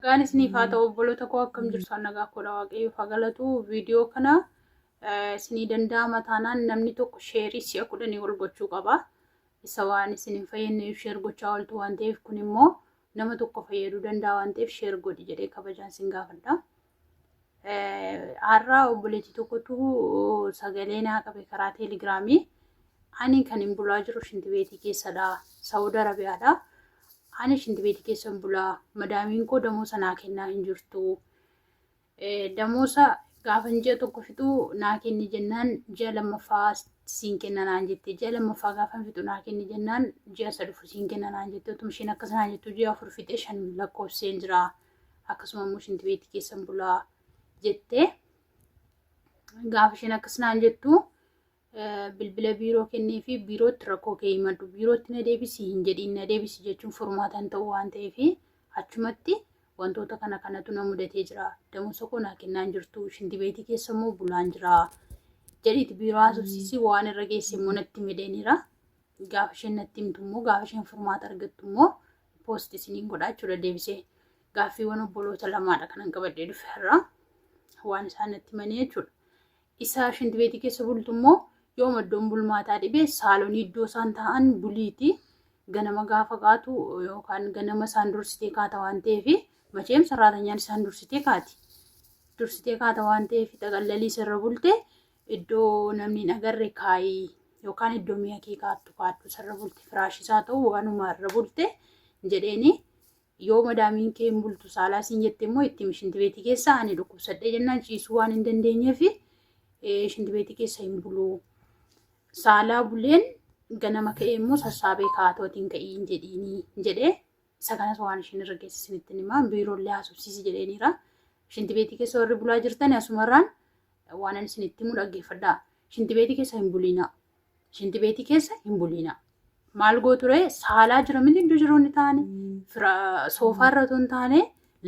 Nagaan isiniif haa ta'u obboloota koo, akkam jirtu? Nagaa koodha, Waaqayyoof haa galatu. Viidiyoo kana isinii danda'ama taanaan namni tokko share si'a 10 ol gochuu qaba. Isa waan isin hin fayyadneef share gochaa ooltu waan ta'eef, kun immoo nama tokko fayyaduu danda'a waan ta'eef, share godhi jedhee kabajaan isin gaafadha. Har'a obboleettii tokkotu sagalee naa qabe karaa Teelegiraamii. Ani kan hin bulaa jiru shintibeetii keessadha. Saawud Arabiyaadha. Ani shintibeetii keessan bulaa. Madaamiin koo damoosa naa kennaa hin jirtu. Damoosa gaafan ji'a tokko fixu naa kenni jennaan, ji'a lammaffaa siin kenna naan jette. Ji'a lammaffaa gaafan fixu naa kenni jennaan, ji'a isa dhufu siin kenna naan jette. Utuma isheen akkas naan jettu ji'a 4 fixee 5 lakkoofseen jira. Akkasuma immoo shintibeetii keessan bulaa jette. Gaafa isheen akkas naan jettu bilbila biiroo kennee fi biirootti rakkoo kee himadhu. Biirootti na deebisi hin jedhiin, na deebisi jechuun furmaata hin ta'u waan ta'eef, achumatti wantoota kana kanatu na mudatee jira. Damoosa koo naa kennaa hin jirtu. Shintibeetii keessa immoo bulaan jira. Jedhiiti biiroo haasofsiisii, waan irra geesse immoo natti midheeniira. Gaafa isheen natti himtu immoo, gaafa isheen furmaata argattu immoo post isiniin godhaa jechuudha deebisee. Gaaffiiwwan obboloota lamaadha kanan qabadhee dhufe irraa waan isaan natti himanii jechuudha. Isa shintibeetii keessa bultu immoo, yooma iddoon bulmaataa dhibee saalonii iddoo isaan taa'an buliiti. Ganama gaafa kaatu yookaan ganama isaan dursitee kaata waan ta'eef, macheem sarraatanyaan isaan dursitee kaati. Dursitee kaata waan ta'eef, xaqallalii sirra bulte iddoo namni hin agarre kaayii yookaan iddoo mi'a kee kaattu kaadhu, sirra bulte firaashisaa ta'u waanuma irra bulte jedheeni. Yoo madaamiin kee hin bultu saalaa siin jette immoo, itti himi, shintibeetii keessa ani dhukkubsadhee jennaan ciisuu waan hin dandeenyeef shintibeetii keessa hin bulu. Saalaa buleen ganama ka'ee immoo sassaabee kaatootiin ka'iin jedhiini jedhee, isa kanas waan isheen irra geesse isinitti himaa, biiroollee haasofsiisi jedheeniira. Shintibeetii keessa warri bulaa jirtan asumarraan waan ani isinitti himu dhaggeeffadhaa. Shintibeetii keessa hin buliinaa. Shintibeetii keessa hin buliinaa. Maal gootu ree? Saalaa jira miti, iddoo jiroonni taa'anii soofaa irra otoo hin taane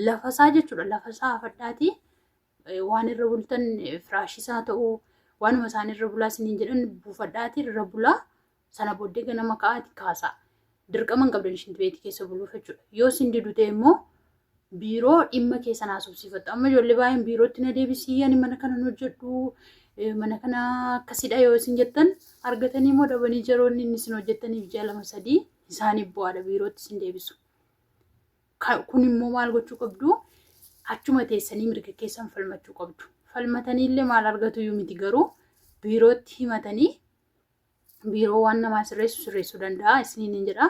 lafa isaa jechuudha. Lafa isaa hafadhaatii waan irra bultan firaashisaa ta'uu waanuma isaan irra bulaa isiniin jedhan buufadhaatii irra bulaa. Sana booddee ganama ka'aati kaasaa. Dirqama hin qabdan shintibeetii keessa buluuf jechuudha. Yoo isin didu ta'e immoo biiroo dhimma keessan haasofsiifattu. Amma ijoollee baay'een biirootti na deebisii, ani mana kana hin hojjedhu, mana kana akkasidha yoo isin jettan, argatanii immoo dhabanii jaroonni inni isin hojjettaniif ji'a 2 3 isaaniif bu'aadha, biirootti isin deebisu. Kun immoo maal gochuu qabdu? Achuma teessanii mirga keessan falmachuu qabdu. Falmatanii illee maal argatu iyyuu miti, garuu biirootti himatanii biiroo waan namaa sirreessu sirreessuu danda'a isiniin hin jedha.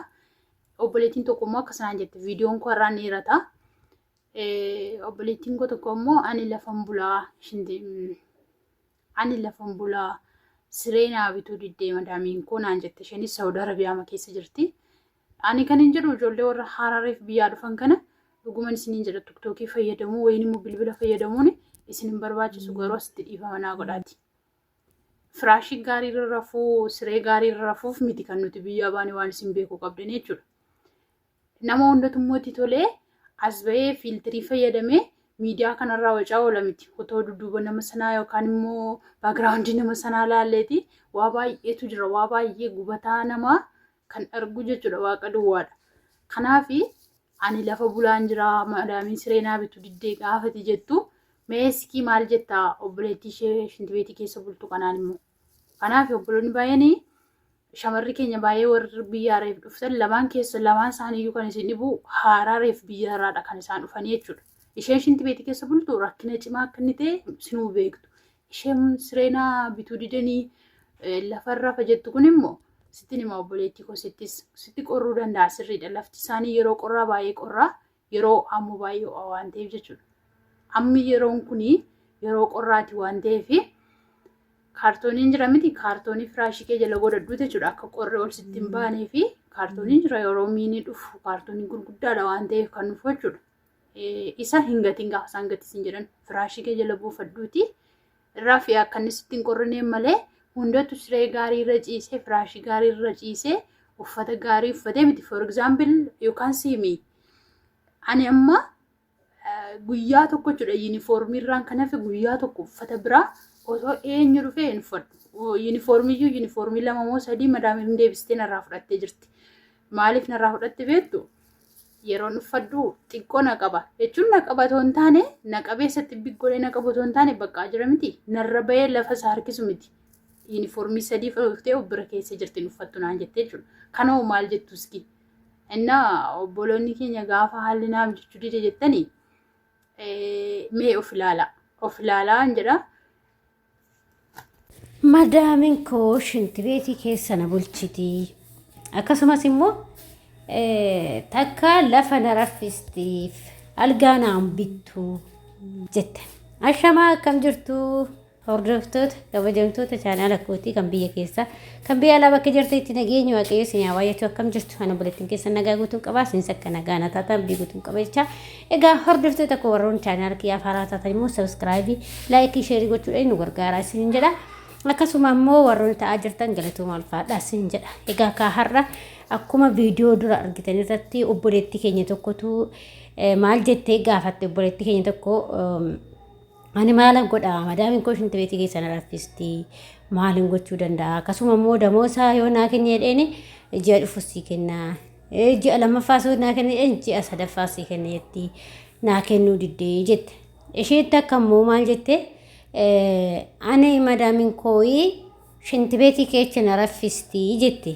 Obboleettiin tokko immoo akkas naan jette, viidiyoon koo irraa ni dheerata. Obboleettiin koo tokko immoo ani lafan bulaa, siree naa bituu diddee madaamiin koo naan jette. Isheenis Saawud Arabiyaa keessa jirti. Ani kan hin jedhu, ijoollee warra haarareef biyyaa dhufan kana dhuguman isiniin jedha, tiktookii fayyadamuu wayin immoo bilbila fayyadamuun isin hin barbaachisu, garuu asitti dhiifama naa godhaati. Firaashii gaarii irra rafuu, siree gaarii irra rafuuf miti kan nuti biyyaa baane, waan isin beekuu qabdan jechuudha. Nama hundatu immoo itti tolee as bahee filter fayyadamee miidiyaa kanarraa wacaa oola miti. Otoo dudduuba nama sanaa yookaan immoo background nama sanaa laalleeti waa baay'eetu jira. Waa baay'ee gubataa namaa kan argu jechuudha waaqa duwwaadha. Kanaafi ani lafa bulaan jira, madaamiin siree naa bitu diddee gaafati jettu, mee sikii maal jettaa obboleettii ishee shintibeetii keessa bultu kanaan immoo? Kanaaf obboloonni baay'een, shamarri keenya baay'ee warri biyyaa reef dhuftan, lamaan keessa lamaan isaaniiyyuu kan isin dhibu haaraa reef biyya irraadha kan isaan dhufanii jechuudha. Isheen shintibeetii keessa bultu rakkina cimaa akka inni ta'e sinuu beektu. Isheen siree naa bituu didanii lafarra rafa jettu kun immoo sittin hima, obboleettii koo, sittis sitti qorruu danda'a, sirriidha. Lafti isaanii yeroo qorraa baay'ee qorraa, yeroo ammoo baay'ee ho'a waan ta'eef jechuudha. Ammi yeroon kuni yeroo qorraati waan ta'eef, kaartooniin jira miti, kaartoonii firaashii kee jala godhadhu jechuudha, akka qorri ol sitti hin baanee fi kaartooniin jira, yeroo miini dhufu kaartoonii gurguddaadha waan ta'eef kan dhufu jechuudha. Isa hin gatiin, gaafa isaan gatisiin jedhan firaashii kee jala buufadhuuti irraa fi akka inni sitti hin qorrineen malee, hundatu siree gaarii irra ciisee, firaashii gaarii irra ciisee, uffata gaarii uffatee miti. For example, yookaan siimi ani amma guyyaa tokko jechuudha yuunifoormii irraan kan hafe guyyaa tokko uffata biraa osoo eenyu dhufee hin uffadhu. Yuunifoormiyyuu yuunifoormii lama moo sadii madaamiin deebistee narraa fudhattee jirti. Maaliif narraa fudhatte beektu? Yeroon uffadhu xiqqoo na qaba jechuun na qaba otoo hin taane na qabee isatti biggolee na qabu otoo hin taane bakka jira miti narra bahee lafa isa harkisu miti. Yuunifoormii sadii dhuftee of bira keessa jirti hin uffattu naan jettee jechuudha. Kana hoo maal jettu iski? Innaa obboloonni keenya gaafa haalli naaf jechuu dide jettanii mee of ilaala. Of ilaalaa jedha. Madaamin koo shintibeetii keessa na bulchiti. Akkasumas immoo takka lafa na raffistiif algaa naan bittu jette. Ashamaa akkam jirtu hordoftoota kabajamtoota chaanaala kootii kan biyya keessaa kan biyya alaa bakka jirtanitti nageenyi waaqayyo isin haa baay'atu akkam jirtu ana obboleettiin keessan nagaa guutuun qabaa isinis akka nagaa na taatan abdii guutuun qaba jecha egaa hordoftoota koo warroon chaanaala kiyyaaf haaraa taatan immoo sabiskiraayibii laayikii sheerii gochuudhaan nu gargaaraa isinin jedha akkasuma immoo warroon ta'aa jirtan galatooma ulfaadhaa isinin jedha egaa kaa har'a akkuma viidiyoo dura argitan irratti obboleettii keenya tokkotu maal jettee gaafatte obboleettii keenya tokko Ani maalan godha madaamiin koo shinti beetii keessa na raffisti maalin gochuu danda'a akkasuma immoo damoosa yoo naa kenne jedheeni ji'a dhufu sii kenna ji'a lammaffaa yoo naa kenne jedheen ji'a sadaffaa sii kenna jetti naa kennuu diddee jette isheen takka immoo maal jette ani madaamiin kooyi shinti beetii keessa na raffisti jette.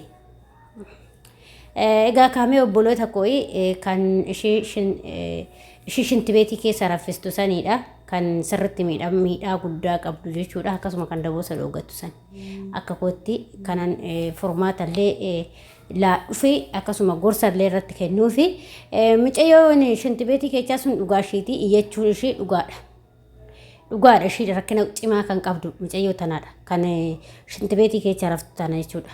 Egaa kaamee obboloota kooyi kan ishee shintibeetii keessa raffistu saniidha. Kan sirritti miidhaa guddaa qabdu jechuudha. Akkasuma kan daboosa dhoogattu san. Akka kootti kanan furmaatallee laadhufi akkasuma gorsallee irratti kennuufi mucayyoon shintibeetii keessaa sun dhugaa ishiiti iyyachuun ishee dhugaadha. Dhugaadha ishii rakkina cimaa kan qabdu mucayyoo tanaadha. Kan shintibeetii keessa raftu tana jechuudha.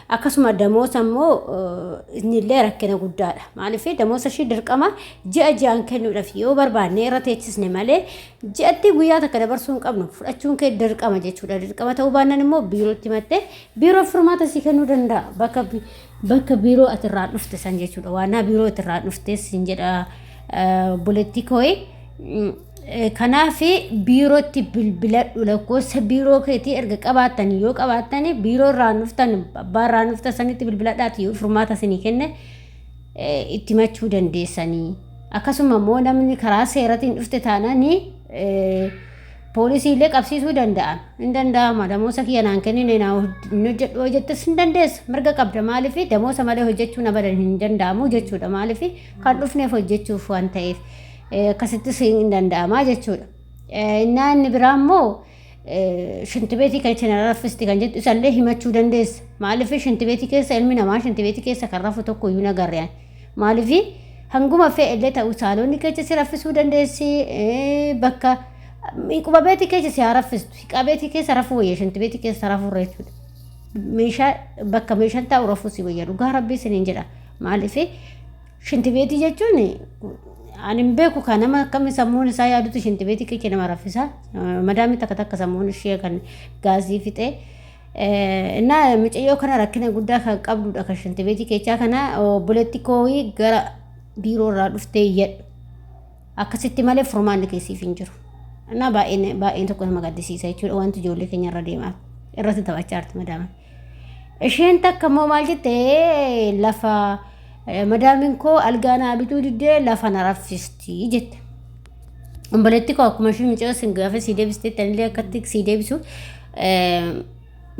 Akkasuma damoosa immoo innillee rakkina guddaadha. Maaliif damoosa ishii dirqama ji'a ji'aan kennuudhaaf yoo barbaanne irra teechisne malee ji'atti guyyaa takka dabarsuu hin qabnu fudhachuun kee dirqama jechuudha. Dirqama ta'uu baannaan immoo biirootti himattee biiroo furmaata sii kennuu danda'a. Bakka bakka biiroo ati irraa dhufte san jechuudha. Waannaa biiroo ati irraa dhuftes hin jedha obboleettii kooyi. Kanaaf biirootti bilbiladhu lakkoofsa biiroo keetii erga qabaattan yoo qabaattan biiroo irraa dhuftan abbaa irraa dhuftan sanitti bilbiladhaati yoo furmaata isinii kenne itti himachuu dandeessanii. Akkasuma immoo namni karaa seeratiin dhufte taanaan poolisii illee qabsiisuu danda'an. Hin danda'ama damoosa kiyya naan kennine naa hin hojjedhu yoo jettes hin dandeessa mirga qabda maaliif damoosa malee hojjechuun abadan hin danda'amu jechuudha maaliif kan dhufneef hojjechuuf waan ta'eef. Akkasittis hin danda'ama jechuudha. Innaa inni biraa immoo shintibeetii kan itti raffisti kan jettu isallee himachuu dandeessa. Maaliif shintibeetii keessa ilmi namaa shintibeetii keessa kan rafu tokko iyyuu nagarre. Maaliif hanguma fe'ellee ta'u saalonni keessa si raffisuu dandeessi bakka quba beetii keessa si haa raffistu. Hiqaa beetii keessa rafuu wayya shintibeetii keessa rafuurra jechuudha. Meeshaa bakka meeshaan taa'u rafuu si wayya dhugaa rabbii isiniin jedha. Maaliif Shintibeetii jechuun ani hin beeku kan nama akkami sammuun isaa yaadutu shintibeetii keessa nama raffisa. Madaamii takka takka sammuun ishee kan gaazii fixee. Innaa mucayyoo kana rakkina guddaa kan qabdudha kan shintibeetii keessaa kana obboleetti kooyii gara biiroo irraa dhuftee iyyadhu. Akkasitti malee furmaanni keessiif hin jiru. Innaa baay'een baay'een tokko nama gaddisiisa jechuudha wanti ijoollee keenya irra deemaa irratti taphachaa jirti madaaman. Isheen takka immoo maal jette lafa madaamiin koo algaa naa bituu diddee lafa na raffisti jette. Obboleetti koo akkuma isheen mucayoo sin gaafa sii deebisteetti anillee akkatti sii deebisu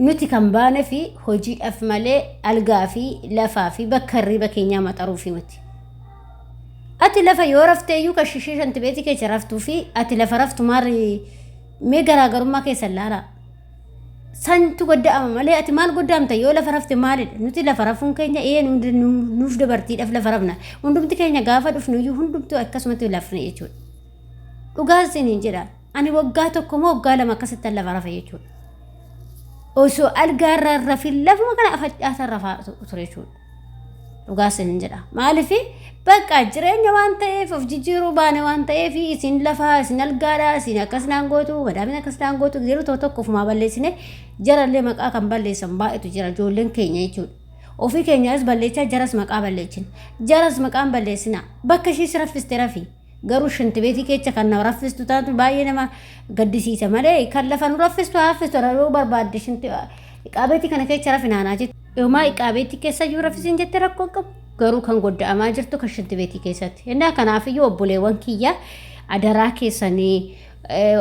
nuti kan baane fi hojiidhaaf malee algaa fi lafaa fi bakka hirriiba keenyaa maxaruufi miti. Ati lafa yoo raftee iyyuu kan shishee shantibeetii keessa raftuu fi ati lafa raftu maarri mee garaagarummaa keessan laalaa. Santu godda'ama malee ati maal goddaamta yoo lafa rafte maalidha? Nuti lafa rafuun keenya ee nuuf dubartiidhaaf lafa rafna. Hundumti keenya gaafa dhufnu iyyuu hundumtuu akkasumatti lafne jechuudha. Dhugaa isiniin jedha. Ani waggaa tokko moo waggaa lama akkasitti lafa rafa jechuudha. Osoo algaarraa rafin lafuma kana afaccaasan rafaa ture jechuudha. Dhugaa isiniin jedha. Maaliif bakka jireenya waan ta'eef of jijjiiruu baane waan ta'eef isin lafaa isin algaadhaa isin akkas naan gootu madaamin akkas naan gootu yeroo tokko tokko ofumaa balleessine jarallee maqaa kan balleessan baay'eetu jira ijoolleen keenya jechuudha. Ofii keenyaas balleechaa jaras maqaa balleessina. Jaras maqaan balleessina. Bakka ishii si raffiste rafi. Garuu shintibeetii keessa kan nama raffistu taatu baay'ee nama gaddisiisa malee kan lafa nu raffistu haa raffistu yeroo barbaadde shinti iqaabeetii kana keessa rafi naanaa jettu. Yoomaa iqaabeetii keessa iyyuu raffisiin jette rakkoo qabu. Garuu kan godda'amaa jirtu kan shintibeetii keessatti. Innaa kanaafiyyuu obboleewwan kiyya, adaraa keessanii,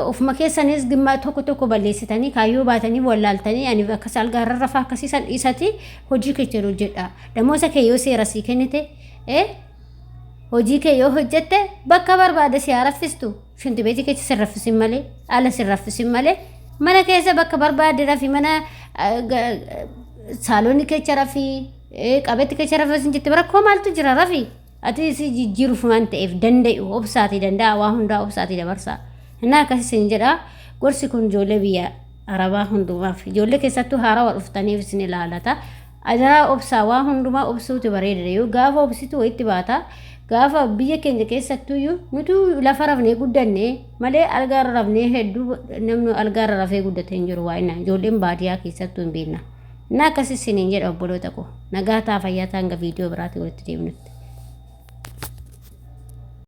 ofuma keessanis gimmaa tokko tokko balleessitanii kaayyoo baatanii wallaaltanii ani akkas algaa irra rafaa akkasiisan dhiisati hojii keessa hojjedha. Damoosa kee yoo seera sii kennite, hojii kee yoo hojjette, bakka barbaade si haa raffistu. Shintibeetii keessa si raffisin malee, ala si raffisin malee, mana keessa bakka barbaade rafi, mana saaloonni keessa rafi, qabetti keessa raffisin jette, rakkoo maaltu jira? Rafi. Ati si jijjiiruuf waan ta'eef danda'u obsaatii danda'a, waa hundaa obsaatii dabarsaa. Innaa akkasii isin jedha. Gorsi kun ijoollee biyya arabaa hundumaaf, ijoollee keessattuu haarawaa dhuftaniif isin ilaalata. Adaraa obsaa, waa hundumaa obsuutu bareeda. Yoo gaafa obsitu wayitti baata. Gaafa biyya keenya keessattuyyuu nutu lafa rafnee guddanne malee algaarra rafnee hedduu namni algaarra rafee guddate hin jiru. Waa'inaan ijoolleen baadiyyaa keessattuu hin beekna. Innaa akkas isiniin jedha, obboloota koo. Nagaa ta'a, fayyaa ta'a, hanga viidiyoo biraatti walitti deemnutti.